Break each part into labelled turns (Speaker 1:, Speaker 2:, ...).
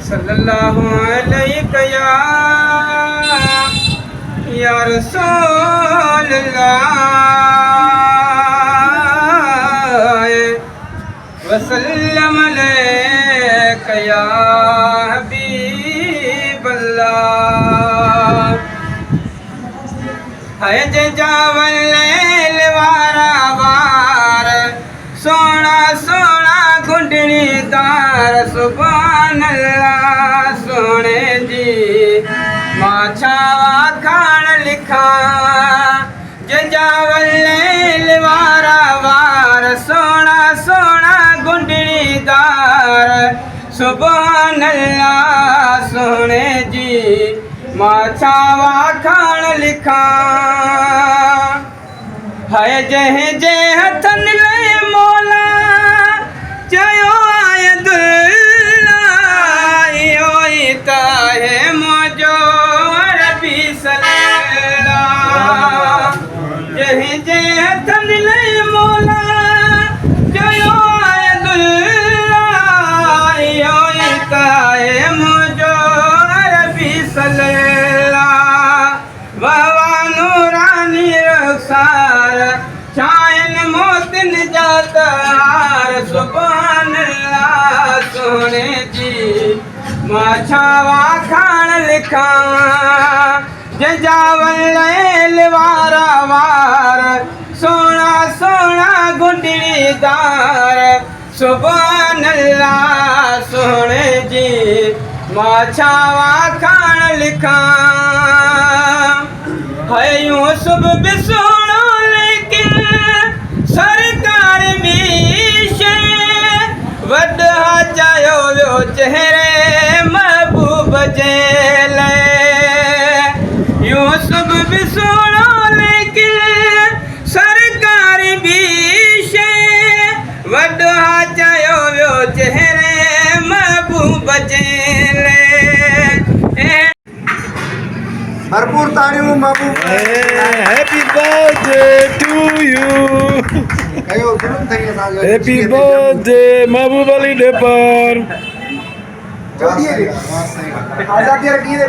Speaker 1: صلي الله عليك يا يا رسول الله وسلم عليك يا حبيب الله هاي جاول ليل وارا وار سهڻا سهڻا گهنڊڻي دار سبحان الله سهڻي جي مان ڇا واکاڻ لکان جنهن جا وليل وارا وار سهڻا سهڻا گهنڊڻي دار سبحان الله سهڻي جي مان ڇا واکاڻ لکان هاء جنهن جي هٿن لئي مولا چيو آهي دلا اهو ئي ته آهي منهنجو عربي سلا جنهن جي هٿن لئي مولا چيو آهي دلا اهو ئي ته آهي منهنجو عربي سلا واه واه نوراني رخسار ڇانئن موتين جا تار سبحان الله سهڻي جي مان ڇا واکاڻ لکان جنهن جا وليل وارا وار سهڻا سهڻا گهنڊڙي دار سبحان الله سهڻي جي مان ڇا واکاڻ لکان هي يوسف به سهڻو ليڪن سرڪار ٻي شي وڏ هاچايو ويو چهري محبوب جي لئي يوسف به سهڻو ليڪن سرڪار ٻي شي وڏ ها چيو ويو چهري محبوب جي لئي.
Speaker 2: ڀرپور تاڙيون Mehboob
Speaker 3: happy birthday to you
Speaker 2: ڪيو ظلم ٿئي اسان جو
Speaker 3: happy birthday Mehboob Ali ڏيپر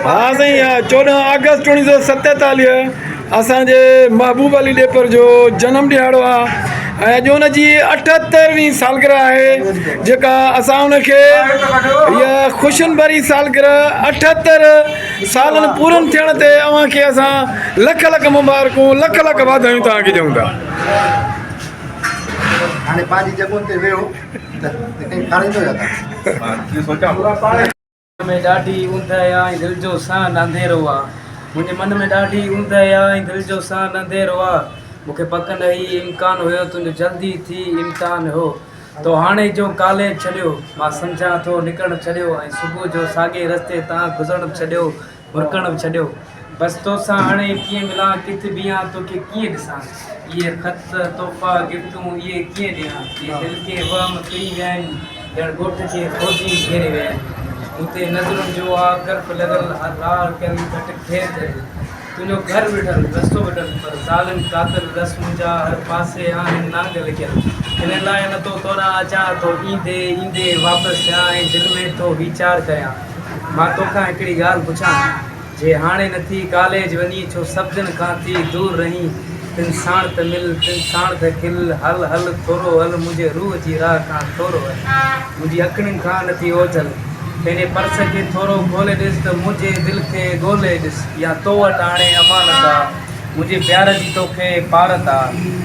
Speaker 3: ها سائين ها 14 آگسٽ 1947 اسان جي محبوب علي ڏيپر جو جنم ڏهاڙو آ ۽ اڄ ان جي 78وين سالگرهه آهي جيڪا اسان ان کي هيء خوشين ڀري سالگرهه 78 سالن پورن ٿيڻ تي اوهان کي اسان لک لک مبارڪون لک لک واڌايون توهان کي ڏيون ٿا.
Speaker 2: هاڻي پنهنجي جڳهن تي ويهو ته ڪنهن کارائيندو يا ته.
Speaker 1: ۾ ڏاڍي اوندهه آ ۽ دل جو سان انڌيرو آ منهنجي من ۾ ڏاڍي اوندهه آ ۽ دل جو سان انڌيرو آ مون کي پڪ نه هئي امڪان هيو تنهنجو جلدي ٿي امتحان هو تو هاڻي جو ڪاليج ڇڏيو مان سمجهان ٿو نڪرڻ ڇڏيو ۽ صبح جو ساڳئي رستي تان گذرڻ به ڇڏيو مرڪڻ به ڇڏيو. بس توسان هاڻي ڪيئن ملان، ڪٿ بيهان، توکي ڪيئن ڏسان. اهي خط، تحفا، گفتون، اهي ڪيئن ڏيان. اهي دل کي وهم ڦري ويا آهن، ڄڻ ڳوٺ کي فوجي گهيري ويا آهن. مون تي نظرن جو آ ڪرف لڳل، هر راهه ڪري گهٽ گهير ڪري. تنهنجو گهر وٺل، رستو وٺل، پر ظالم قاتل رس منهنجا هر پاسي آهن نانگ لڪيل. ان لاء نه ٿو توڏانهن اچان، ٿو ايندي ايندي واپس ٿيان ۽ دل ۾ ٿو ويچار ڪريان. مان توکان هڪڙي ڳالهه پڇان، جي هاڻي نٿي ڪاليج وڃين ڇو سڀجن کان ٿي دور رهين، تن ساڻ ته مل، تن ساڻ ته کل، هل هل ٿورو هل منهنجي روح جي راهه کان ٿورو هل، منهنجي اکڙين کان نه ٿي اوجهل، پنهنجي پرس کي ٿورو کولي ڏس ته منهنجي دل کي ڳولي ڏس، اها تو وٽ هاڻي امانت آ، منهنجي پيار جي توکي پارت آ،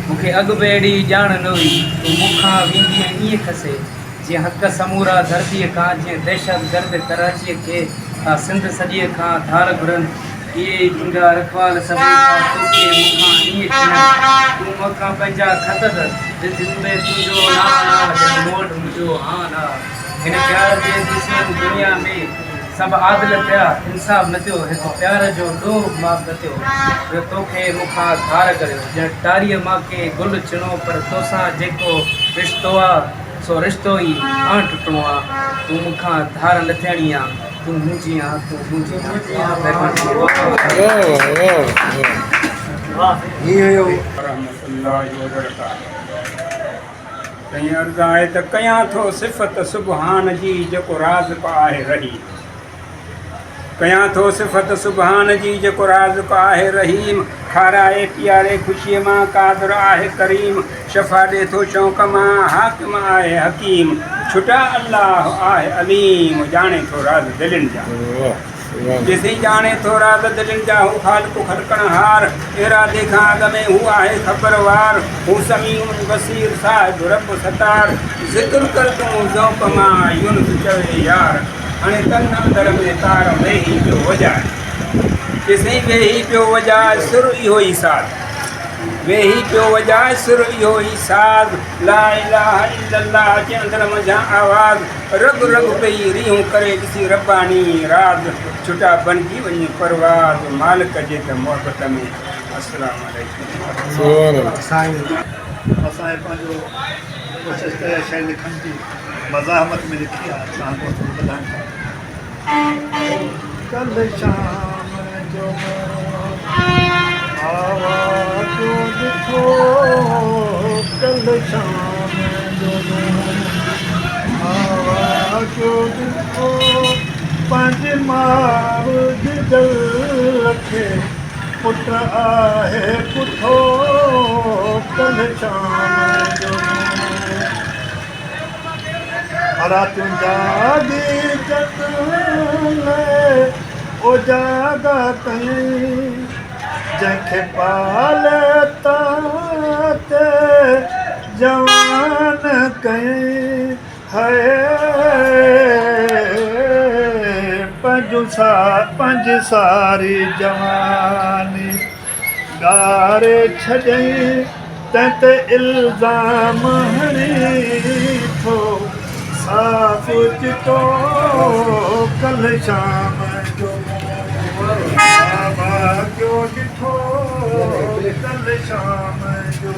Speaker 1: مون کي اڳ به اهڙي ڄاڻ نه هئي، تون مون کان ويندينء ائين کسي. جيئن حق سمورا ڌرتيء کان، جيئن دهشتگرد ڪراچيء کي ٿا سنڌ سڄيء کان ڌار گهرن، اهي ئي تنهنجا رکوال سڀئي ٿا توکي مون کان ائين ڇنن. تون مون کان پنهنجا خط ڌر، جن ۾ تنهنجو نانء آ، ڄڻ مون وٽ منهنجو هان آ. هن پيار جي دشمن دنيا ۾، سڀ عادل ٿيا، انصاف نه ٿيو، هڪ پيار جو ڏوهه به معاف نه ٿيو، جو توکي مون کان ڌار ڪريو، ڄڻ ٽاريء مان ڪنهن گل ڇنو، پر توسان جيڪو رشتو آ، سو رشتو ئي اڻ ٽٽڻو آ، تون مون کان ڌار نه ٿيڻي آ، تون منهنجي آ، تون منهنجي آ. مهرباني.
Speaker 2: هي هيو.
Speaker 4: ورحمة الله وبرڪاته. سائين عرض آهي ته ڪيان ٿو صفت سبحان جي جيڪو رازق آهي رحيم ڪيان ٿو صفت سبحان جي جيڪو رازق آهي رحيم کارائي پياري خوشيء مان قادر آهي ڪريم شفا ڏي ٿو شوق مان حاڪم آهي حڪيم ڇٽا الله آهي عليم ڄاڻي ٿو راز دلين جا. جيسين ڄاڻي ٿو راز دلين جا، هو خالق خلقڻهار، ارادي کان اڳ ۾ هو آهي خبروار، هو سميع بصير صاحب رب ستار، ذڪر ڪر تون ذوق مان يونس چوي يار، هڻي تن اندر ۾ تار ويهي پيو وڄائي، جيسين ويهي پيو وڄائي سر اهو ئي ساز، ويهي پيو وڄائي سر اهو ئي ساز، لا اله الا الله اچي اندر منجهان آواز، رڳ رڳ پئي ريهون ڪري ڏسي رباني راز ڇٽا بڻجي وڃي پرواز مالڪ جي ته محبت ۾ السلام عليڪم.
Speaker 3: سبحان الله.
Speaker 2: سائين اسان پنهنجو ڪوشش ڪئي آهي شعر لکڻ جي مزاحمت ۾ لکي آهي توهان کي ٿورو ٻڌائڻ چاهيان ٿو ڪلهه شام جو آواز ڏٺو ڪلهه شام جو پنهنجي ماء جي دل کي پٽ آهي پٺو ڪلهه شام جو راتيون جاڳي جن لئه اوجاڳا ڪيائين جنهن کي پالي تاتي جوان ڪيائين هاء پنهنجي ساري جواني ڳاري ڇڏيائين تنهن تي الزام هڻي ٿو صاف چٽو ڪلهه شام جو مون واقعو ڏٺو ڪلهه شام جو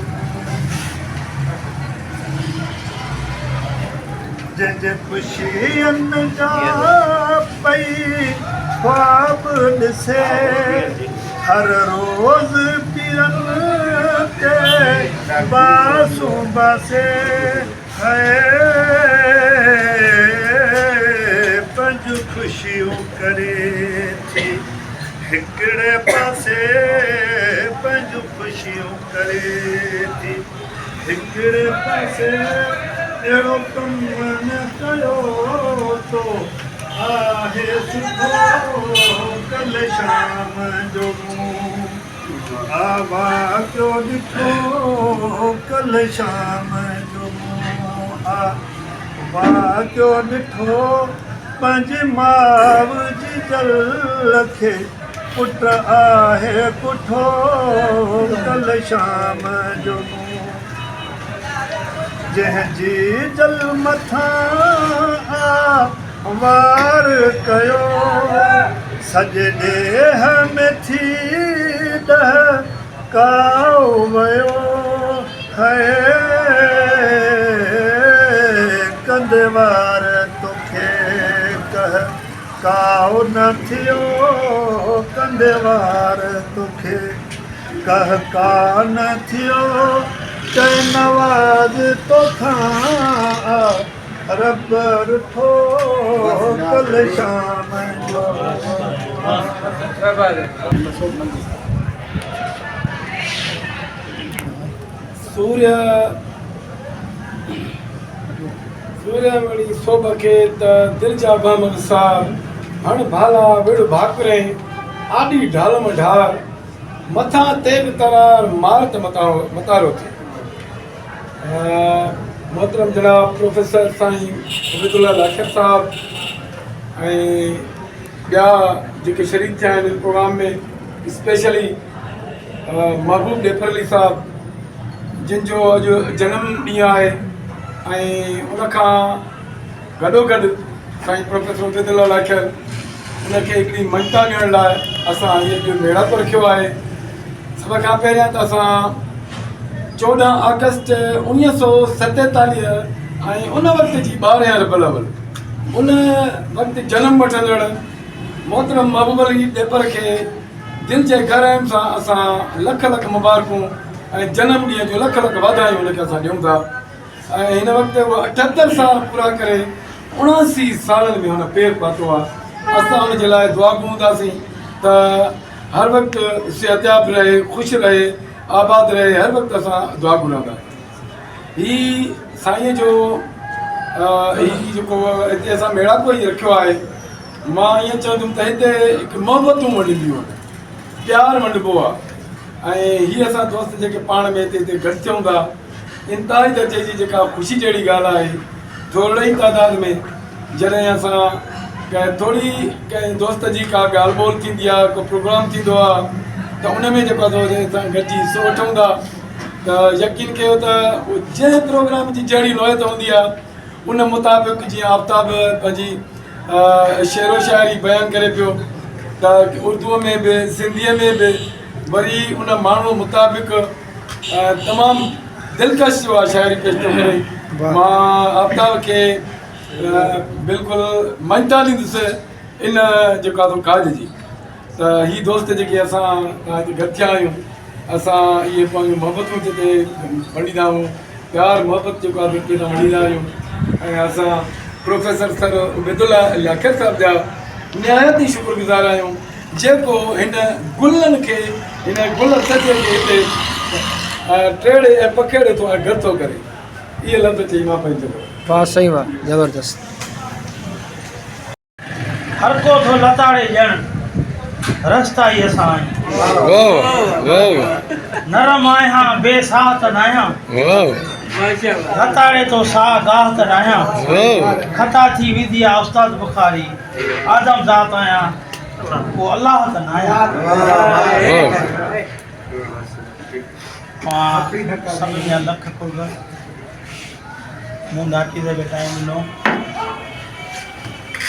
Speaker 2: جنهن جي خوشين جا پئي خواب ڏسي هر روز پيرن تي باسون باسي پنهنجون خوشيون ڪري ٿي هڪڙي پاسي پنهنجون خوشيون ڪري ٿي هڪڙي پاسي اهڙو ڪم نه ڪيو تو آهي سٺو ڪلهه شام جو مون آ واقعو ڏٺو ڪلهه شام جو مون آ واقعو ڏٺو پنهنجي ماء جي جل کي پٽ آهي ڪٺو ڪلهه شام جو مون جنهن جي جل مٿان آ وار ڪيو سڄي ڏيهه ۾ ٿي ڏهڪاء ويو هي ڪندي وار توکي ڪهه ڪائو نه ٿيو ڪندي وار توکي ڪهه ڪا نه ٿيو چئي نواز توکان آ رب رٺو ڪل شام جو.
Speaker 3: سوريا سوريا وڙي سوڀ کي ته دل جا وهم وسار، هڻ ڀالا وڙ ڀاڪرين، آڏي ڍال م ڍار، مٿان تيغ ترار، مار ته متارو ٿئي. محترم جناب پروفيسر سائين عبيدالله لاکير صاحب ۽ ٻيا جيڪي شريڪ ٿيا آهن ان پروگرام ۾ اسپيشلي محبوب ڏيپرلي صاحب جن جو اڄ جنم ڏينهن آهي ۽ ان کان گڏو گڏ سائين پروفيسر عبيد الله لاکير ان کي هڪڙي مڃتا ڏيڻ لاء اسان هي اڄ ميڙاڪو رکيو آهي سڀ کان پهريان ته اسان 14 آگسٽ 1947 ۽ ان وقت جي 12 ربع الاول ان وقت جنم وٺندڙ محترم محبوب علي ڏيپر کي دل جي گهراين سان اسان لک لک مبارڪون ۽ جنم ڏينهن جو لک لک واڌايون ان کي اسان ڏيون ٿا. ۽ هن وقت اهو 78 سال پورا ڪري 79 سالن ۾ هن پير پاتو آهي. اسان ان جي لاء دعاگو هونداسين ته هر وقت صحتياب رهي، خوش رهي، آباد رهي، هر وقت اسان دعا گهرندا. هي سائينء جو هي جيڪو هتي اسان ميڙاڪو هي رکيو آهي، مان ائين چوندم ته هتي هڪ محبتون ونڊبيون آهن، پيار ونڊبو آهي ۽ هي اسان دوست جيڪي پاڻ ۾ هتي هتي گڏ ٿيون ٿا، انتهائي درجي جي جيڪا خوشي جهڙي ڳالهه آهي، ٿورڙي ئي تعداد ۾ جڏهن اسان ڪنهن ٿوري ڪنهن دوست جي ڪا ڳالهه ٻولهه ٿيندي آهي، ڪو پروگرام ٿيندو آهي ته ان ۾ جيڪو آهي سو اسان گڏجي حصو وٺون ٿا ته يقين ڪيو ته جنهن پروگرام جي جهڙي نوعيت هوندي آهي ان مطابق جيئن آفتاب پنهنجي شعر و شاعري بيان ڪري پيو ته اردوء ۾ به سنڌيء ۾ به وري ان ماڻهوء مطابق تمام دلڪش جو آ شاعري پيش ٿو ڪري. مان آفتاب کي بلڪل مڃتا ڏيندس ان جيڪو آ سو ڪاڄ جي ته هي دوست جيڪي اسان هتي گڏ ٿيا آهيون اسان اهي پنهنجون محبتون جتي ونڊيندا آهيون پيار محبت جيڪو آهي هڪ ٻئي سان ونڊيندا آهيون ۽ اسان پروفيسر سر عبيدالله لاکير صاحب جا نهايت ئي شڪر گذار آهيون جيڪو هن گلن کي هن گل سڄي کي هتي ٽيڙي ۽ پکيڙي ٿو ۽ گڏ ٿو ڪري. اهي لفظ چئي مان پنهنجو.
Speaker 1: واه سائين واه زبردست.
Speaker 5: هر ڪو ٿو لتاڙي ڄڻ رستا ئي اسان آهيون. نرم آهيان بي ساهه ته ناهيان. لتاڙي ٿو ساهه گاهه ته ناهيان. خطا ٿي ويندي آ استاد بخاري آدم ذات آهيان ڪو الله ته ناهيان. اوهان سڀني جا لک قرب. مون ناچيز کي ٽائيم ڏنو.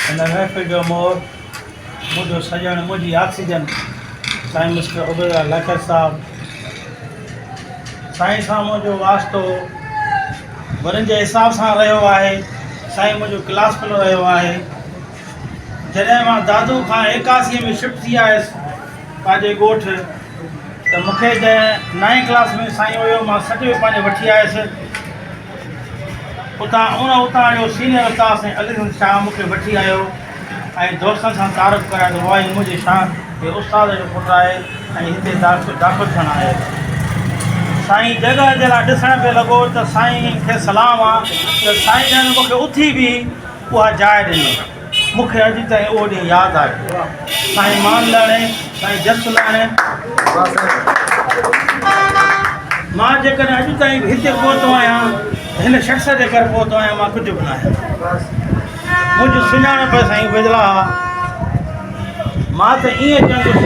Speaker 5: هن محفل جو مور منهنجو سڄڻ منهنجي آڪسيجن سائين مسٽر عبيدالله لاکير صاحب سائين سان منهنجو واسطو ورهين جي حساب سان رهيو آهي. سائين منهنجو ڪلاس فيلو رهيو آهي. جڏهن مان دادو کان 81 ۾ شفٽ ٿي آيس پنهنجي ڳوٺ ته مون کي جڏهن نائين ڪلاس ۾ سائين هيو مان سرٽيفڪيٽ پنهنجو وٺي آيس اتان ان اتان جو سينئر استاد سائين علي حسن شاهه مون کي وٺي آيو ۽ دوستن سان تعارف ڪرايو ته واهه هي منهنجي شاهه هي استاد جو پٽ آهي ۽ هتي داخل ٿيڻ آيو. سائين جڳهه جي لاء ڏسڻ پئي لڳو ته سائين کي سلام آ ته سائين جن مون کي اٿي بيهي اها جاء ڏني. مون کي اڄ تائين اهو ڏينهن ياد آهي. سائين مان لهڻي، سائين جس لهڻي. مان جيڪڏهن اڄ تائين به هتي پهتو آهيان ته هن شخص جي ڪري پهتو آهيان، مان ڪجهه به ناهيان. منهنجي سڃاڻپ سائين عبيدالله آ. مان ته ائين چوندس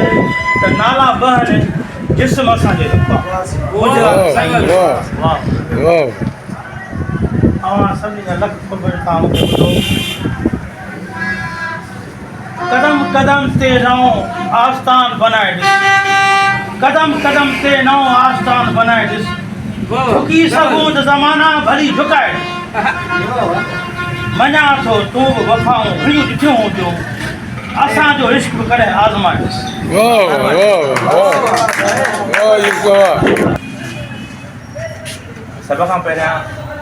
Speaker 5: ته نالا ٻه آهن، جسم اسان جو هڪ آ. منهنجي لاء سائين واهه. اوهان سڀني جا لک قرب جو توهان مون کي ٻڌو. قدم قدم تي نئون آستان بنائي ڏس. قدم قدم تي نئون آستان بنائي ڏس. جهڪي سگهون ته زمانا ڀلي جهڪائي ڏس. مڃان ٿو تون به وفائون گهڻيون ڏٺيون هونديون. اسان جو عشق به ڪڏهن آزمائي ڏس.
Speaker 3: واهه واهه واهه واهه يوسف واهه.
Speaker 6: سڀ کان پهريان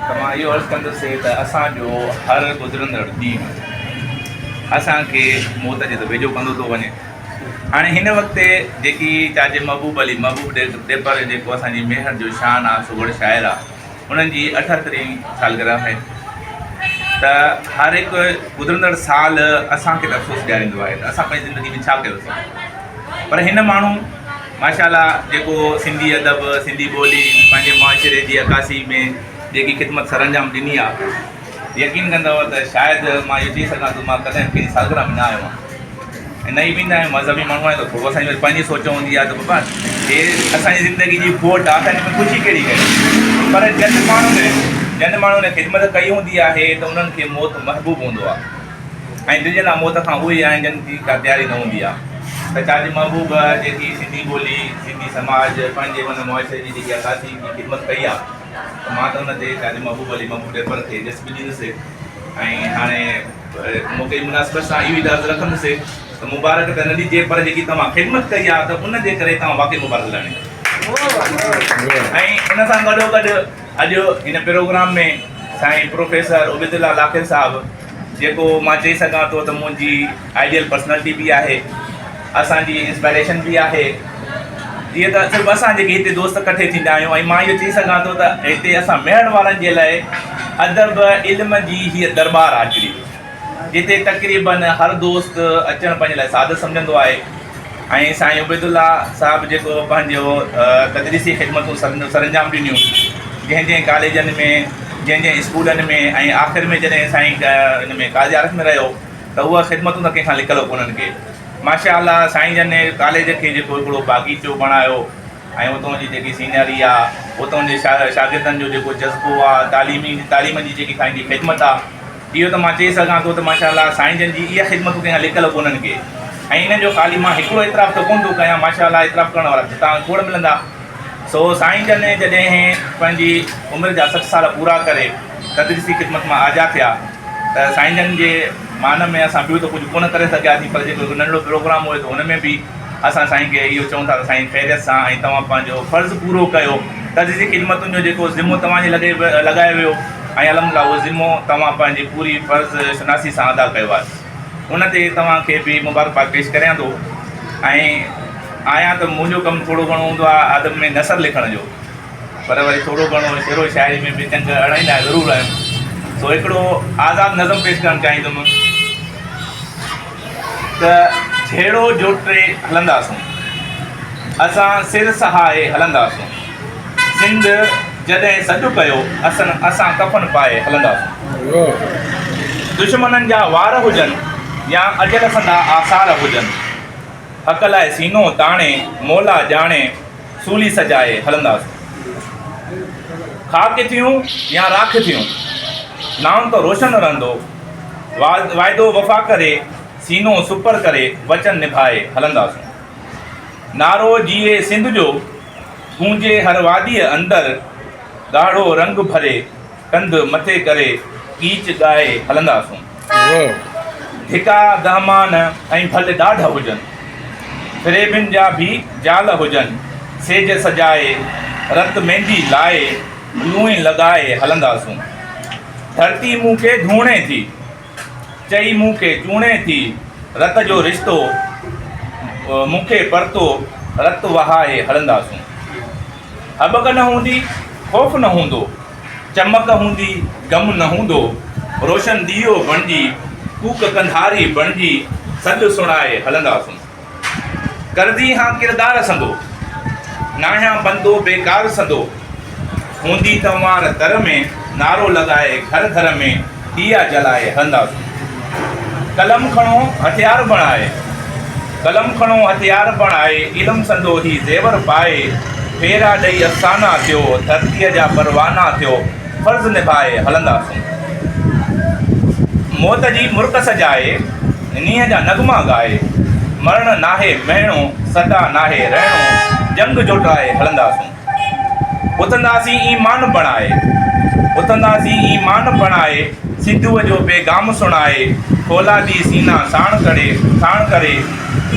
Speaker 6: ته مان اهو عرض ڪندس ته اسان جو هر گذرندڙ ڏينهن اسان کي موت جي ته ويجهو ڪندو ٿو وڃي. هاڻي هن وقت جيڪي چاچي محبوب علي محبوب ڏيپر جيڪو اسان جي ميهڙ جو شان آ سگهڙ شاعر آ انهن جي اٺهترين سالگرهه آهي ته هر هڪ گذرندڙ سال اسان کي ته افسوس ڏياريندو آهي ته اسان پنهنجي زندگي ۾ ڇا ڪيوسين پر هن ماڻهو ماشاء الله جيڪو سنڌي ادب سنڌي ٻولي پنهنجي معاشري جي عڪاسي ۾ جيڪي خدمت سرانجام ڏني آ يقين ڪندؤ ته شايد مان اهو چئي سگهان ٿو مان ڪڏهن ڪنهن جي سالگرهه ۾ نه آيو آهيان ۽ نه ئي ويندا آهيون مذهبي ماڻهو آهيون ته ٿورو اسان جي وري پنهنجي سوچ هوندي آهي ته بابا هي اسان جي زندگي جي کوٽ آهي اسان هن ۾ خوشي ڪهڙي ڪيون پر جن ماڻهن جن ماڻهن خدمت ڪئي هوندي آهي ته انهن کي موت محبوب هوندو آهي ۽ ڊڄندا موت کان اهي آهن جن جي ڪا تياري نه هوندي آهي ته چاچي محبوب جيڪي سنڌي ٻولي سنڌي سماج پنهنجي ان معاشري جي جيڪي عڪاسي جي خدمت ڪئي آهي ته مان ته ان تي چاچي محبوب علي محبوب ڏيپر کي جس به ڏيندس ۽ هاڻي موقعي جي مناسبت سان اهو ئي عرض رکندس ته مبارڪ ته نه ڏجي پر جيڪي توهان خدمت ڪئي آهي ته ان جي ڪري توهان واقعي مبارڪ لهڻي ۽ ان سان گڏو گڏ اڄ هن پروگرام ۾ سائين پروفيسر عبيدالله لاکير صاحب جيڪو مان چئي سگهان ٿو ته منهنجي آئيڊيل پرسنالٽي به آهي اسان جي انسپائريشن به آهي جيئن ته صرف اسان جيڪي هتي دوست ڪٺي ٿيندا آهيون ۽ مان اهو چئي سگهان ٿو ته هتي اسان ميهڙ وارن جي لاء ادب علم جي هيء درٻار آهي هڪڙي جتي تقريبن هر دوست اچڻ پنهنجي لاء سعادت سمجهندو آهي ۽ سائين عبيدالله صاحب جيڪو پنهنجو تدريسي خدمتون سرانجام ڏنيون جنهن جنهن ڪاليجن ۾ جنهن جنهن اسڪولن ۾ ۽ آخر ۾ جڏهن سائين ان ۾ قاضي عارف ۾ رهيو ته اها خدمتون ته ڪنهن کان لڪل ڪونهن ڪي ماشاء الله سائين جن ڪاليج کي جيڪو هڪڙو باغيچو بڻايو ۽ اتان جي جيڪي سينري آ اتان جي شاگردن جو جيڪو جذبو آ تعليمي تعليم جي جيڪي سائين جي خدمت آ اهو ته مان چئي سگهان ٿو ته ماشاء الله سائين جن جي اها خدمتون ڪنهن کان لڪل ڪونهن ڪي ۽ انهن جو خالي مان هڪڙو اعتراف ته ڪونه ٿو ڪيان ماشاء الله اعتراف ڪرڻ وارا ته توهان کي کوڙ ملندا سو سائين جن جڏهن پنهنجي عمر جا 60 سال پورا ڪري تدريسي خدمت مان آجا ٿيا ته سائين جن جي مان ۾ اسان ٻيو ته ڪجهه ڪونه ڪري سگهياسين پر جيڪو هڪ ننڍڙو پروگرام هيو ته ان ۾ به اسان سائين کي اهو چئون ٿا ته سائين خيريت سان ۽ توهان پنهنجو فرض پورو ڪيو تدريسي خدمتن جو جيڪو ذمو توهان جي لڳي لڳايو ويو ۽ الحمدلله اهو ذمو توهان پنهنجي پوري فرض شناسي سان ادا ڪيو آهي ان تي توهان کي به مبارڪباد پيش ڪريان ٿو ۽ آهيان ته منهنجو ڪم ٿورو گهڻو هوندو آهي ادب ۾ نثر لکڻ جو پر وري ٿورو گهڻو شعر و شاعري ۾ به چنگ اڙائيندا ضرور آهيون سو هڪڙو آزاد نظم پيش ڪرڻ چاهيندم ته جهيڙو جوٽي هلنداسون اسان سر سهائي هلنداسون سنڌ جڏهن سڏ ڪيو اسن اسان ڪفن پائي هلنداسون دشمنن جا وار هجن يا اجل سندا آثار هجن حق لاء سينو تاڻي مولا ڄاڻي سولي سجائي هلنداسون. خاڪ ٿيون يا راک ٿيون، نانء ته روشن رهندو. واعدو وفا ڪري، سينو سپر ڪري، وچن نڀائي هلنداسون. نعرو جيئي سنڌ جو، گونجي هر واديء اندر، ڳاڙهو رنگ ڀري، ڪنڌ مٿي ڪري، ڳيچ ڳائي هلنداسون. ڌڪا دهمان ۽ ڀل ڏاڍ هجن، فريبين جا ڀي جال هجن، سيج سجائي، رت ميندي لائي، لونء لڳائي هلنداسون. ڌرتي مون کي ڌوڻي ٿي، چئي مون کي چوڻي ٿي، رت جو رشتو مون کي پرتو، رت وهائي هلنداسون. هٻڪ نه هوندي، خوف نه هوندو. چمڪ هوندي غم نه هوندو، روشن ڏيئو بڻجي، ڪوڪ ڪنڌاري بڻجي، سڏ سڻائي هلنداسون. قرضي هان ڪردار سندو، ناهيان بندو بيڪار سندو، هوندي تنوار تر ۾، نعرو لڳائي گهر گهر ۾، ڏيئا جلائي هلنداسون. قلم کڻو هٿيار بڻائي، قلم کڻو هٿيار بڻائي، علم سندو هي زيور پائي، ڦيرا ڏئي افسانا ٿيو، ڌرتيء جا پروانا ٿيو، فرض نڀائي هلنداسون. موت جي مرڪ سجائي، نينهن جا نغما ڳائي، مرڻ ناهي مهڻو، سدا ناهي رهڻو، جنگ جوٽائي هلنداسون. اٿنداسين ايمان بڻائي، اٿنداسين ايمان بڻائي، سنڌوء جو پيغام سڻائي، فولادي سينا ساڻ ڪري، ساڻ ڪري،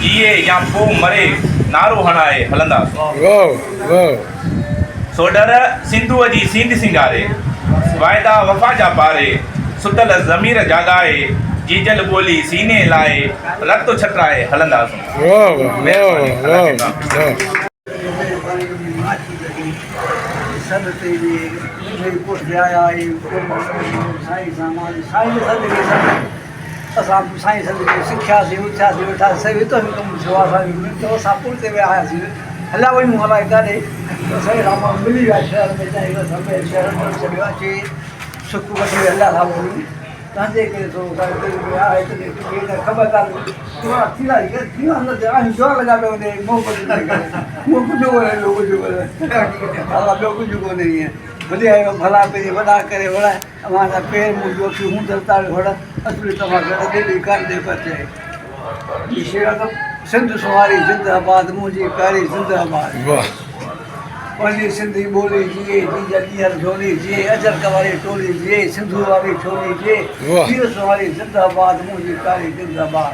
Speaker 6: جيئي يا پو مري، نعرو هڻائي هلنداسون. سوڍر سنڌوء جي سينڌ سينگاري، واعدا وفا جا پاري، ستل ضمير جاڳائي، جيجل ٻولي سيني لائي، رت ڇٽرائي هلنداسون. مهرباني الله کي دعا.
Speaker 2: سنڌ سنواري زنده آباد منهنجي پياري زنده آباد پنهنجي سنڌي ٻولي جيئي جيجل ڄيهر جهولي جيئي اجرڪ واري ٽولي جيئي سنڌو واري ڇولي جيئي پير سنواري زنده آباد منهنجي پياري زنده آباد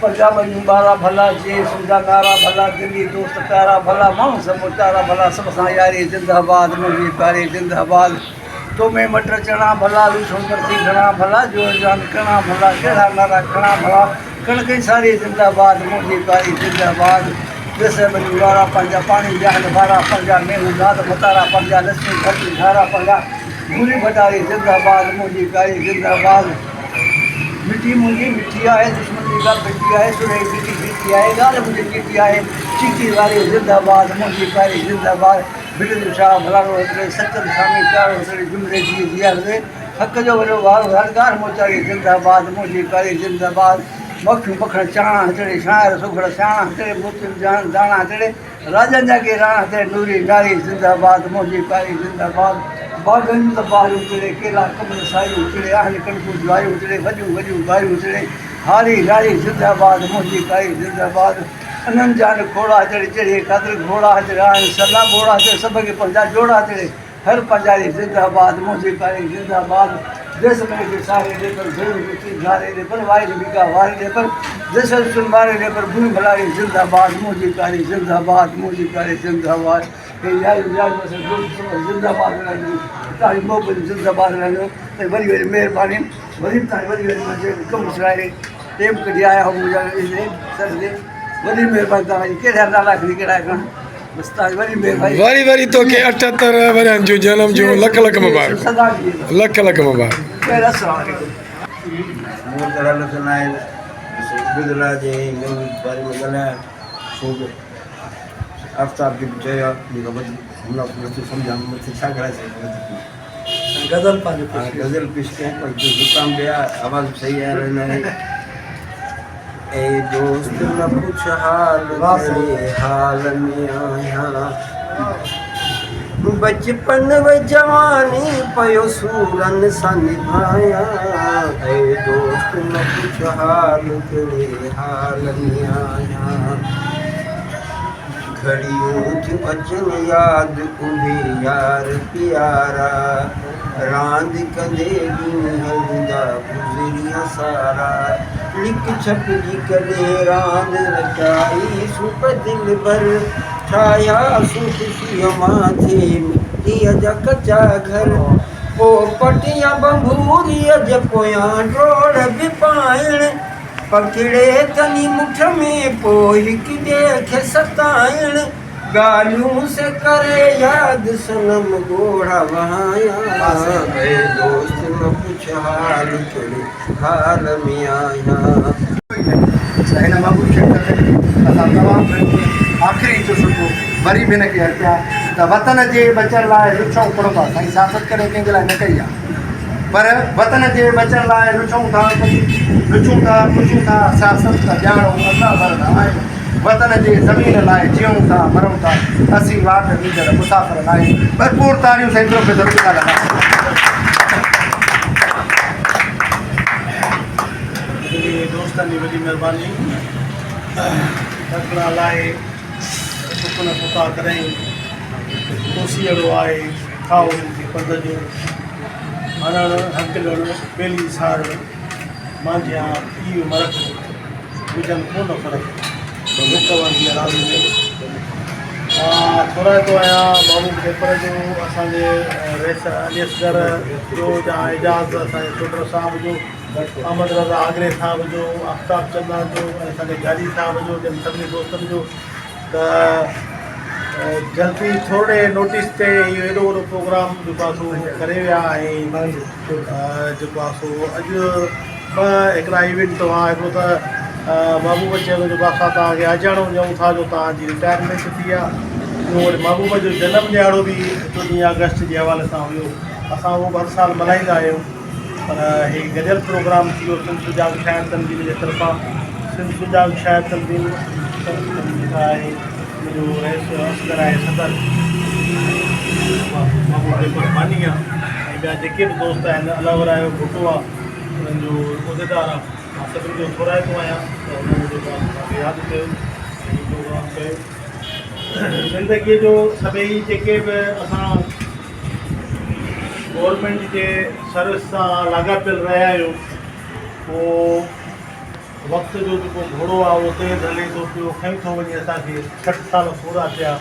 Speaker 2: پنجاب جون ٻارا ڀلا جيئي سنڌ جا نعرا ڀلا دلي دوست پيارا ڀلا ماڻهو سڀ موچارا ڀلا سڀ سان ياري زنده آباد منهنجي پياري زنده آباد. تو ۾ مٽر چڻا ڀلا، لوسڻ مرچي گهڻا ڀلا، جوئر جان ڪڻا ڀلا، ڪهڙا نعرا کڻا ڀلا، ڪڻڪ ۽ ساري زنده باد، منهنجي پياري زنده باد، ديس ٻنيون وارا پنهنجا، پاڻي جهل وارا پنهنجا، مينهن گاد متارا پنهنجا، لسيون ڌرتي ڌارا پنهنجا، ڀوري ڀٽاري زنده باد، منهنجي پياري زنده باد. مٽي منهنجي مٺي آهي، دشمن جي ڪا ڦٽي آهي، سرهي ڦٽي ڦٽي آهي، ڳالهه منهنجي چٽي آهي، چيٽي واري زنده باد، منهنجي پياري زنده باد. ڀٽ جو شاهه ڀلارو هتڙي، سچل سامي پيارو هتڙي، جملي جيء جيار هتڙي، حق جو وڏو وارو هرگار موچاري زنده باد، منهنجي پياري زنده باد. مکيون مکڻ چاڻا هتڙي، شاعر سگهڙ سياڻا هتڙي، موتين جان داڻا هتڙي، راڄن جا ڪي راڻا هتڙي، نوري ناري زنده باد، منهنجي پياري زنده باد. باغن جون ته بهاريون هتڙي، ڪيلا ڪمند ساريون هتڙي، آهن ڪڻڪون جواريون هتڙي، وڏيون وڏيون ٻاريون هتڙي، هاري ناري زنده باد، منهنجي پياري زنده باد. انهن جان کوڙا چڙهي چڙهي قادر گهوڙا چڙهيا آهن سلا ٻوڙا چڙهي سڀ کي پنهنجا جوڙا چڙهي هر پنجاري زنده باد منهنجي پياري زنده باد ديس ۾ کي ساري ڏي پر گهڙيون جتي گهاري ڏي پر وائي جي بيڪا واري ڏي پر ديس سن ماري ڏي پر ڀوئي ڀلاري زنده باد منهنجي پياري زنده باد منهنجي پياري زنده باد هي ياري ياري بس دوست زنده باد رهنديون تهانجي محبت زنده باد رهنديون ۽ وڏي وڏي مهرباني وري به تهانجي وڏي وڏي منهنجي ڪم سرائي ٽيم ڪڍي آيا هو منهنجا ايندي سر تي وڏي مهرباني توهان جي ڪهڙا نالا کڻي ڪهڙا کڻان بس توهان جي وڏي مهرباني.
Speaker 3: وري وري توکي 78 ورهين جون جنم جون لک لک مبارڪون لک لک مبارڪون.
Speaker 2: خير السلام عليڪم.
Speaker 7: مون اهڙا لفظ نه آهن عبيدالله جي موضوع جي باري ۾ ڳالهايان ڇو جو آفتاب جيڪو چيو آهي ان کان وڌيڪ نٿو سمجهان مون کي ڇا ڳالهائي سگهان وڌيڪ.
Speaker 2: غزل پنهنجو پيش
Speaker 7: ڪيو. غزل پيش ڪيان پر جو زڪام به آ آواز به صحيح آ رهيو ناهي. اي دوست نه پڇ حال ڪهڙي حال ۾ آهيان بچپن و جواني پيو سورن سان نڀايان اي دوست نه پڇ حال ڪهڙي حال ۾ آهيان گهڙيون ٿيون اچن ياد اهي يار پيارا راند ڪندي ڏينهن هلندا گذريا سارا لڪ ڇپ جي ڪڏهن راند رچائي سون په دلبر ٺاهيا سون خوشيء مان ٿي مٽيء جا ڪچا گهر پوپٽ يا ڀنڀوريء جي پويان ڊوڙ به پائڻ پکڙي تني مٺ ۾ پوء هڪ ٻئي کي ستائڻ ڳالهيون سي ڪري ياد صنم ڳوڙها وهايان اي دوست نه پڇ حال ڪهڙي حال ۾ آهيان.
Speaker 8: ته هن محبوب شيخ کي اسان تمام گهڻي آخري جو سٺو وري به هن کي ارپيا ته وطن جي بچڻ لاء لڇون کڻو ٿا سائين سياست ڪڏهن ڪنهن جي لاء نه ڪئي آهي پر وطن جي بچڻ لاء لڇون ٿا، لچون ٿا، پڇون ٿا، سياست ته ڄاڻو اسان ڀر نه آهيون، وطن جي زمين لاء جيئون ٿا، مرون ٿا، اسين واٽ ويندڙ مسافر ناهيون. ڀرپور تاڙيون سائين پروفيسر عبدالله لاء.
Speaker 5: منهنجي دوستن جي وڏي مهرباني تڪڙا لاهي سک نه پتا ڪڏهن ڪوسيئڙو آهي کائو هن کي پنڌ جو هڻڻ هڪلڻ ٻيلي سارڻ مانجهيان پيء مرڪ وجهن ڪونه فرق رڪ وانگي راضي ۾ مان ٿورائتو آهيان محبوب ڏيپر جو اسان جي رئيس علي اصغر جو جا اعجاز اسان جي سوڍر صاحب جو احمد رضا آگري صاحب جو آفتاب چنا جو ۽ اسان جي گاڏي صاحب جو ٻين سڀني دوستن جو ته جلدي ٿورڙي نوٽيس تي اهو ايڏو وڏو پروگرام جيڪو آهي سو ڪري ويا ۽ جيڪو آهي سو اڄ ٻه هڪڙا ايونٽ هئا هڪڙو ته محبوب چيو جيڪو آهي اسان توهان کي اجاڻو ڏيون ٿا جو توهان جي رٽائرمينٽ ٿي آهي ٻيو وري محبوب جو جنم ڏهاڙو به چوڏهين آگسٽ جي حوالي سان هيو اسان اهو به هر سال ملهائيندا آهيون پر هي گڏيل پروگرام ٿي ويو سنڌ سجاڳ شاعر تنظيم جي طرفان سنڌ سجاڳ شاعر تنظيم جيڪا آهي ان جو رئيس اصغر آهي صدر محبوب ڏيپر باني آهي ۽ ٻيا جيڪي به دوست آهن الله ورايو ڀٽو آهي انهن جو عهديدار آهي مان سڀني جو ٿورائتو آهيان ته انهن جيڪو آهي مون کي ياد ڪيو ۽ هي پروگرام ڪيو زندگيء جو سڀئي جيڪي به اسان گورنمينٽ جي سروس سان لاڳاپيل رهيا آهيون پوء وقت جو جيڪو گهوڙو آهي اهو تيز هلي ٿو پيو کڻي ٿو وڃي اسانکي 60 سال پورا ٿيا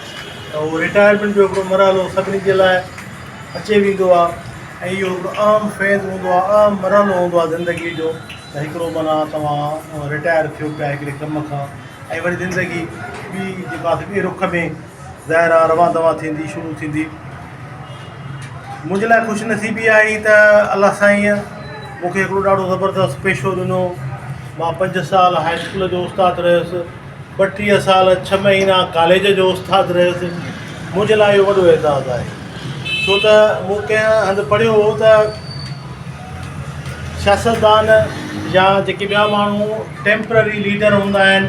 Speaker 5: ته اهو رٽائرمينٽ جو هڪڙو مرحلو سڀني جي لاء اچي ويندو آهي. ۽ اهو هڪڙو اهم فيز هوندو آهي اهم مرحلو هوندو آهي زندگي جو ته هڪڙو معنيٰ توهان رٽائر ٿيو پيا هڪڙي ڪم کان ۽ وري زندگي ٻي جيڪا آهي ٻئي رخ ۾ ظاهر آهي روان دوان ٿيندي شروع ٿيندي. منهنجي لاء خوش نصيبي آهي ته الله سائينء مون کي هڪڙو ڏاڍو زبردست پيشو ڏنو. مان پنج سال هاء اسڪول جو استاد رهيس، 32 سال ڇهه مهينا ڪاليج جو استاد رهيس. منهنجي لاء اهو وڏو اعزاز آهي، ڇو ته مون ڪنهن هنڌ پڙهيو هو ته سياستدان يا جيڪي ٻيا ماڻهو ٽيمپرري ليڊر هوندا آهن،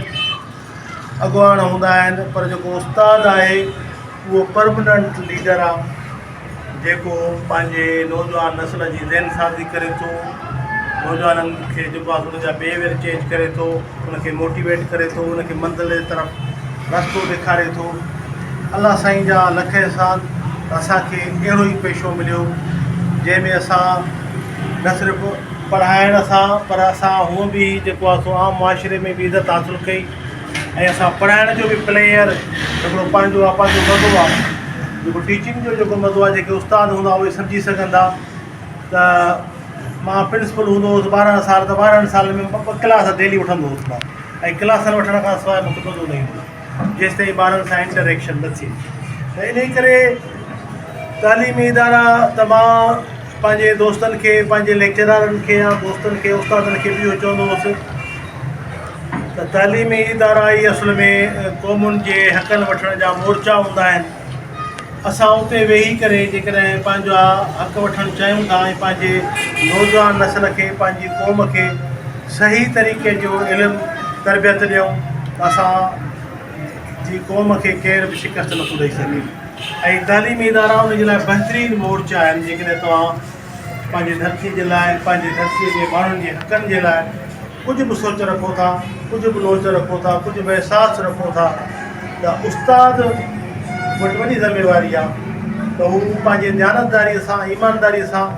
Speaker 5: اڳواڻ هوندا آهن پر جيڪو استاد آهي اهو پرمننٽ ليڊر آ جيڪو پنهنجي نوجوان نسل جي ذهن سازي ڪري ٿو نوجوانن کي جيڪو آ ان جا بيهيويئر چينج ڪري ٿو ان کي موٽيويٽ ڪري ٿو ان کي منزل جي طرف رستو ڏيکاري ٿو الله سائين جا لک احسان ته اسان کي اهڙو ئي پيشو مليو جنهن ۾ اسان نه صرف پڙهائڻ سان پر اسان هونء به جيڪو آهي سو عام معاشري ۾ به عزت حاصل ڪئي ۽ اسان پڙهائڻ جو به پليئر هڪڙو پنهنجو آهي پنهنجو مزو آهي جيڪو ٽيچنگ جو جيڪو مزو آهي جيڪي استاد هوندا اهي سمجهي سگهندا ته مان پرنسپل هوندو هوس 12 سال ته 12 سالن ۾ ٻه ڪلاس ڊيلي وٺندو هوس مان ۽ ڪلاسن وٺڻ کان سواء مونکي مزو نه ايندو هو جيستائين ٻارن سان انٽريڪشن نه ٿئي ته انهي ڪري تعليمي ادارا ته مان پنهنجي دوستن کي پنهنجي ليڪچرارن کي يا دوستن کي استادن کي به اهو چوندو هوس ته تعليمي ادارا ئي اصل ۾ قومن جي حقن وٺڻ جا مورچا هوندا آهن اسان اتي ويهي ڪري جيڪڏهن پنهنجا حق وٺڻ چاهيون ٿا ۽ پنهنجي نوجوان نسل کي پنهنجي قوم کي صحيح طريقي جو علم تربيت ڏيون ته اسان جي قوم کي ڪير به شڪست نٿو ڏئي سگهي ۽ تعليمي ادارا ان جي لاء بهترين مورچا آهن جيڪڏهن توهان پنهنجي ڌرتي جي لاء پنهنجي ڌرتي جي ماڻهن جي حقن جي لاء ڪجهه به سوچ رکو ٿا ڪجهه به لوچ رکو ٿا ڪجهه به احساس رکو ٿا ته استاد وٽ وڏي ذميواري آهي ته هو پنهنجي ديانتداري سان ايمانداري سان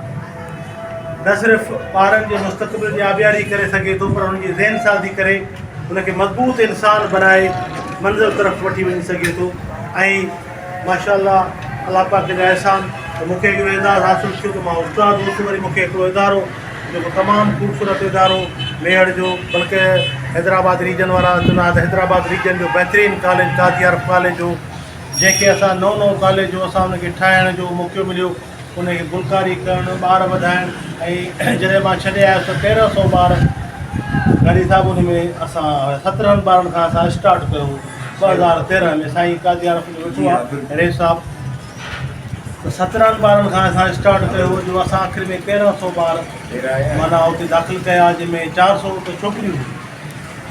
Speaker 5: نه صرف ٻارن جي مستقبل جي آبياري ڪري سگهي ٿو پر انهن جي ذهن سازي ڪري ان کي مضبوط انسان بنائي منزل طرف وٺي وڃي سگهي ٿو ۽ ماشاء الله الله پاڪ جا احسان ته مون کي اهو اعزاز حاصل ٿيو ته مان استاد هوس وري مون کي هڪڙو ادارو جيڪو تمام خوبصورت ادارو ميهڙ جو بلڪه حيدرآباد ريجن وارا چوندا ته حيدرآباد ريجن جو بهترين ڪاليج قاضي عارف ڪاليج هو جنهن کي اسان نئون نئون ڪاليج هو اسان ان کي ٺاهڻ جو موقعو مليو ان کي گلڪاري ڪرڻ، ٻار وڌائڻ ۽ جڏهن مان ڇڏي آيس ته 13 سئو ٻار غني صاحب ان ۾ اسان 17 ٻارن کان اسان اسٽارٽ ڪيو 2013 ۾ سائين قاضي عارف جو ويٺو آهي رئيس صاحب ته 17 ٻارن کان اسان اسٽارٽ ڪيو جو اسان آخر ۾ 13 سئو ٻار معنيٰ اتي داخل ڪيا جنهن ۾ 400 ته ڇوڪريون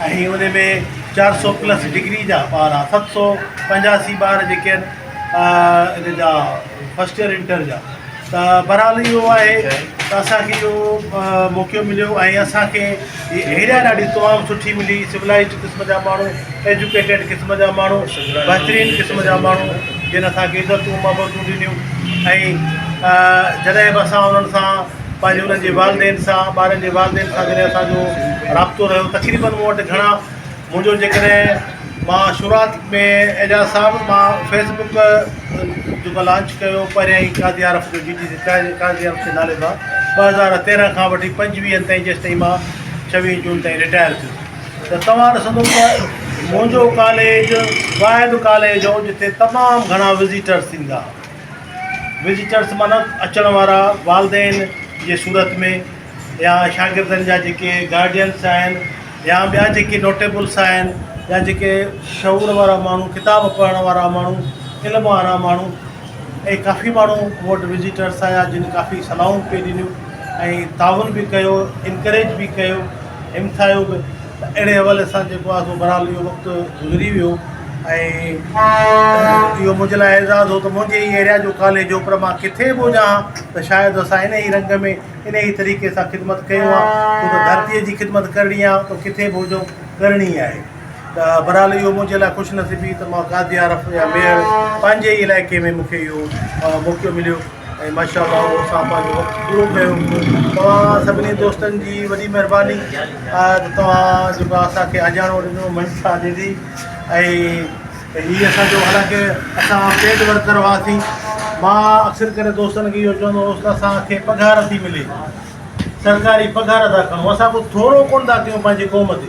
Speaker 5: هيون ۽ ان ۾ 400 پلس ڊگري جا ٻار آ 785 ٻار جيڪي آهن ان جا فرسٽ ايئر انٽر جا ته بهرحال اهو آهي ته اسانکي اهو موقعو مليو ۽ اسانکي ايريا ڏاڍي تمام سٺي ملي سولائزڊ قسم جا ماڻهو ايجوڪيٽيڊ قسم جا ماڻهو بهترين قسم جا ماڻهو جن اسانکي عزتون محبتون ڏنيون ۽ جڏهن به اسان انهن سان پنهنجي انهن جي والدين سان ٻارن جي والدين سان جڏهن اسانجو رابطو رهيو تقريبن مون وٽ گهڻا منهنجو جيڪڏهن مان شروعات ۾ اعجاز صاحب مان فيس بڪ جيڪو لانچ ڪيو پهريائين قاضي عارف جو جي جي سي قاضي عارف جي نالي سان 2013 کان وٺي پنجويهن تائين جيستائين مان 26 جون تائين رٽائر ٿيس ته توهان ڏسندو ته منهنجو ڪاليج واحد ڪاليج هو جتي تمام گهڻا وزيٽرس ايندا وزيٽرس معنيٰ اچڻ وارا والدين جي صورت ۾ يا شاگردن جا جيڪي گارڊينس آهن يا ٻيا جيڪي نوٽيبلس آهن يا جيڪي شعور وارا ماڻهو ڪتاب پڙهڻ وارا ماڻهو علم وارا ماڻهو ۽ ڪافي ماڻهو مون وٽ وزيٽرس آيا جن ڪافي صلاحون پئي ڏنيون ۽ تعاون به ڪيو انڪريج به ڪيو همٿايو به ته اهڙي حوالي سان جيڪو آهي سو بهرحال اهو وقت گذري ويو ۽ اهو منهنجي لاء اعزاز هو ته منهنجي ئي ايريا جو ڪاليج هو پر مان ڪٿي به هجان ها ته شايد اسان ان ئي رنگ ۾ انهيء طريقي سان خدمت ڪيون ها، ڇو ته ڌرتيء جي خدمت ڪرڻي آ ته ڪٿي به هجون ڪرڻي آهي. ته بهرحال اهو منهنجي لاء خوش نصيبي ته مان قاضي عارف يا ميهڙ پنهنجي ئي علائقي ۾ مون کي اهو موقعو مليو ۽ ماشاء الله اهو اسان پنهنجو وقت پورو ڪيو. توهان سڀني دوستن جي وڏي مهرباني ته توهان جيڪو اسان کي آجياڻو ڏنو منشا ڏني ۽ هي اسان جو حالانڪه اسان پيڊ ورڪر هئاسين. مان اڪثر ڪري دوستن کي اهو چوندو هوس ته اسان کي پگهار ٿي ملي، سرڪاري پگهار ٿا کڻون، اسان ڪو ٿورو ڪونه ٿا ڪيون پنهنجي قوم تي.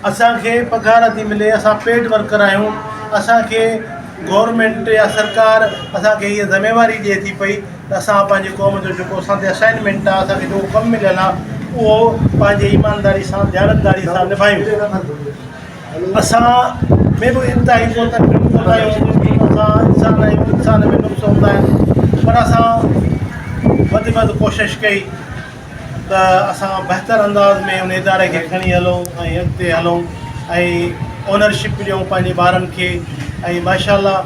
Speaker 5: اسان کي پگهار ٿي ملي، اسان پيڊ ورڪر آهيون، اسان کي گورنمينٽ يا سرڪار اسان کي هيء ذميواري ڏئي ٿي پئي ته اسان پنهنجي قوم جو جيڪو اسان تي اسائنمينٽ آهي، اسان کي جيڪو ڪم مليل آهي، اهو پنهنجي ايمانداري سان، ديانتداري سان نڀايون. اسان ۾ به انتهائي ڪوتاهيون هونديون آهن، اسان انسان آهيون، انسان ۾ نقص هوندا آهن، پر اسان وڌ ۾ وڌ ڪوشش ڪئي ته اسان بهتر انداز ۾ ان اداري کي کڻي هلون ۽ اڳتي هلون ۽ اونرشپ ڏيون پنهنجي ٻارن کي ۽ ماشاء الله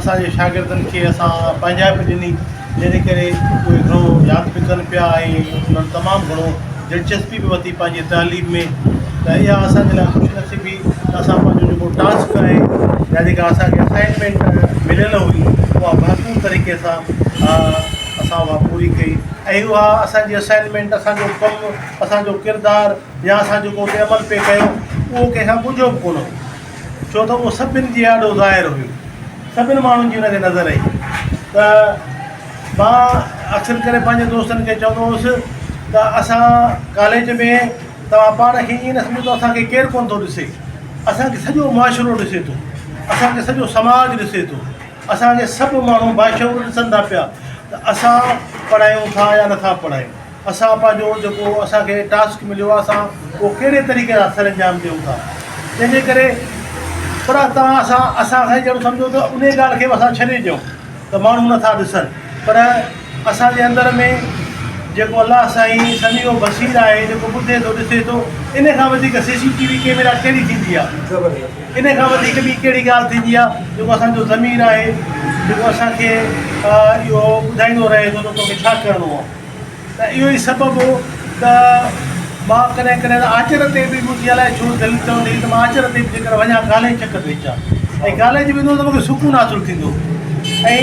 Speaker 5: اسان جي شاگردن کي اسان پنهنجائپ ڏني جنهن جي ڪري اهي گهڻو ياد به ڪن پيا ۽ انهن تمام گهڻو دلچسپي به ورتي پنهنجي تعليم ۾ ته اها اسان جي لاء خوش نصيبي ته اسان پنهنجو جيڪو ٽاسڪ آهي يا جيڪا اسان کي اسائنمينٽ مليل هئي اها ڀرپور طريقي سان اسان اها پوري ڪئي ۽ اها اسان جي اسائنمينٽ اسان جو ڪم اسان جو ڪردار يا اسان جيڪو اتي عمل پئي ڪيو اهو ڪنهن کان ڳجهو به ڪونه هو ڇو ته اهو سڀن جي آڏو ظاهر هيو سڀن ماڻهن جي ان تي نظر هئي ته مان اڪثر ڪري پنهنجي دوستن کي چوندو هوس ته اسان ڪاليج ۾ توهان پاڻ کي ائين نه سمجهو ته اسان کي ڪير ڪونه ٿو ڏسي اسان کي سڄو معاشرو ڏسي ٿو اسان کي سڄو سماج ڏسي ٿو اسان کي سڀ ماڻهو باشعور ڏسن ٿا پيا ته اسان پڙهايون ٿا يا نٿا پڙهايون اسان پنهنجو جيڪو اسان کي ٽاسڪ مليو آهي اسان اهو ڪهڙي طريقي سان سر انجام ڏيون ٿا تنهن جي ڪري پر توهان اسان اسان کي جهڙو سمجهو ته ان ڳالهه کي به اسان ڇڏي ڏيون ته ماڻهو نٿا ڏسن پر اسان جي اندر ۾ جيڪو الله سائين سميع و بصير آهي جيڪو ٻڌي ٿو ڏسي ٿو ان کان وڌيڪ سي سي ٽي وي ڪيميرا ڪهڙي ٿيندي آهي ان کان وڌيڪ ٻي ڪهڙي ڳالهه ٿيندي آهي جيڪو اسان جو ضمير آهي جيڪو اسان کي اهو ٻڌائيندو رهي ٿو ته توکي ڇا ڪرڻو آهي ته اهو ئي سبب هو ته مان ڪڏهن ڪڏهن ته آچر تي به منهنجي الائي ڇو دل چوندي هئي ته مان آچر تي به جيڪر وڃان ڪاليج چڪر تي اچان ۽ ڪاليج ويندو هوس ته مون کي سڪون حاصل ٿيندو هو ۽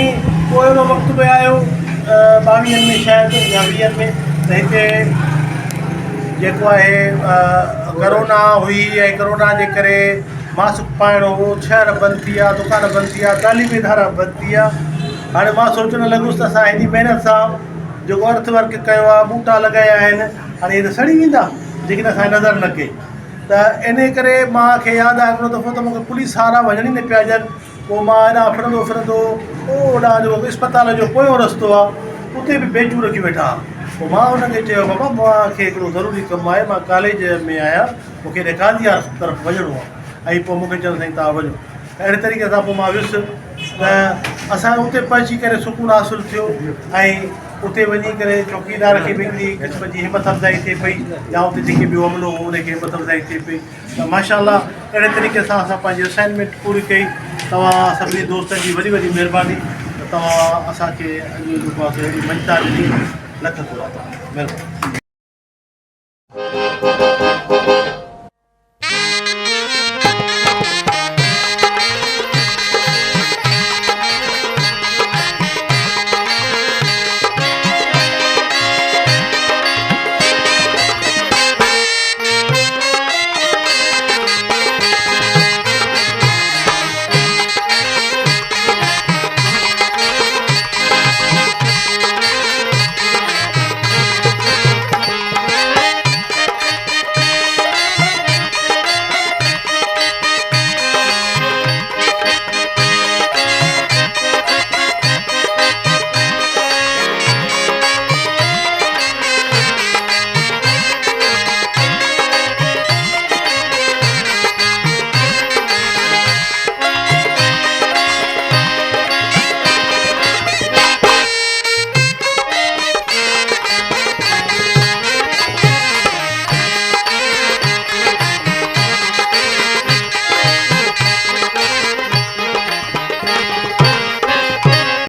Speaker 5: پوء اهڙو وقت به آيو ٻاويهن ۾ شايد يا ويهن ۾ ته هتي جيڪو آهي ڪرونا هئي ۽ ڪرونا جي ڪري ماسڪ پائڻو هو شهر بند ٿي ويا دڪان بند ٿي ويا تعليمي ادارا بند ٿي ويا هاڻي مان سوچڻ لڳس ته اسان هيڏي محنت سان جيڪو ارٿ ورڪ ڪيو آهي ٻوٽا لڳايا آهن هاڻي اهي ته سڙي ويندا جيڪڏهن اسان نظر نه ڪئي ته انهي ڪري مان کي ياد آهي هڪڙو دفعو ته مون کي پوليس وارا وڃڻ ئي نه پيا ڏين پوء مان هيڏانهن ڦرندو ڦرندو اوڏانهن جو اسپتال جو پويون رستو آهي اتي به بينچون رکيون ويٺا هئا پوء مان انهن کي چيو بابا مان کي هڪڙو ضروري ڪم آهي مان ڪاليج ۾ آهيان مون کي هيڏي ڪاليار طرف وڃڻو آهي ۽ پوء مون کي چيو سائين توهان وڃو اهڙي طريقي سان پوء مان ويس ته اسان کي اتي پهچي ڪري سڪون حاصل ٿيو ۽ اتي وڃي ڪري چوڪيدار کي به هڪڙي قسم جي همت افزائي ٿئي پئي يا اتي جيڪي ٻيو عملو هو ان کي همت افزائي ٿئي پئي ته ماشاء الله اهڙي طريقي سان اسان پنهنجي اسائنمينٽ پوري ڪئي توهان سڀني دوستن جي وڏي وڏي مهرباني ته توهان اسان کي اڄ جيڪو آهي سو اهڙي مڃتا ڏني لک ٿورا مهرباني.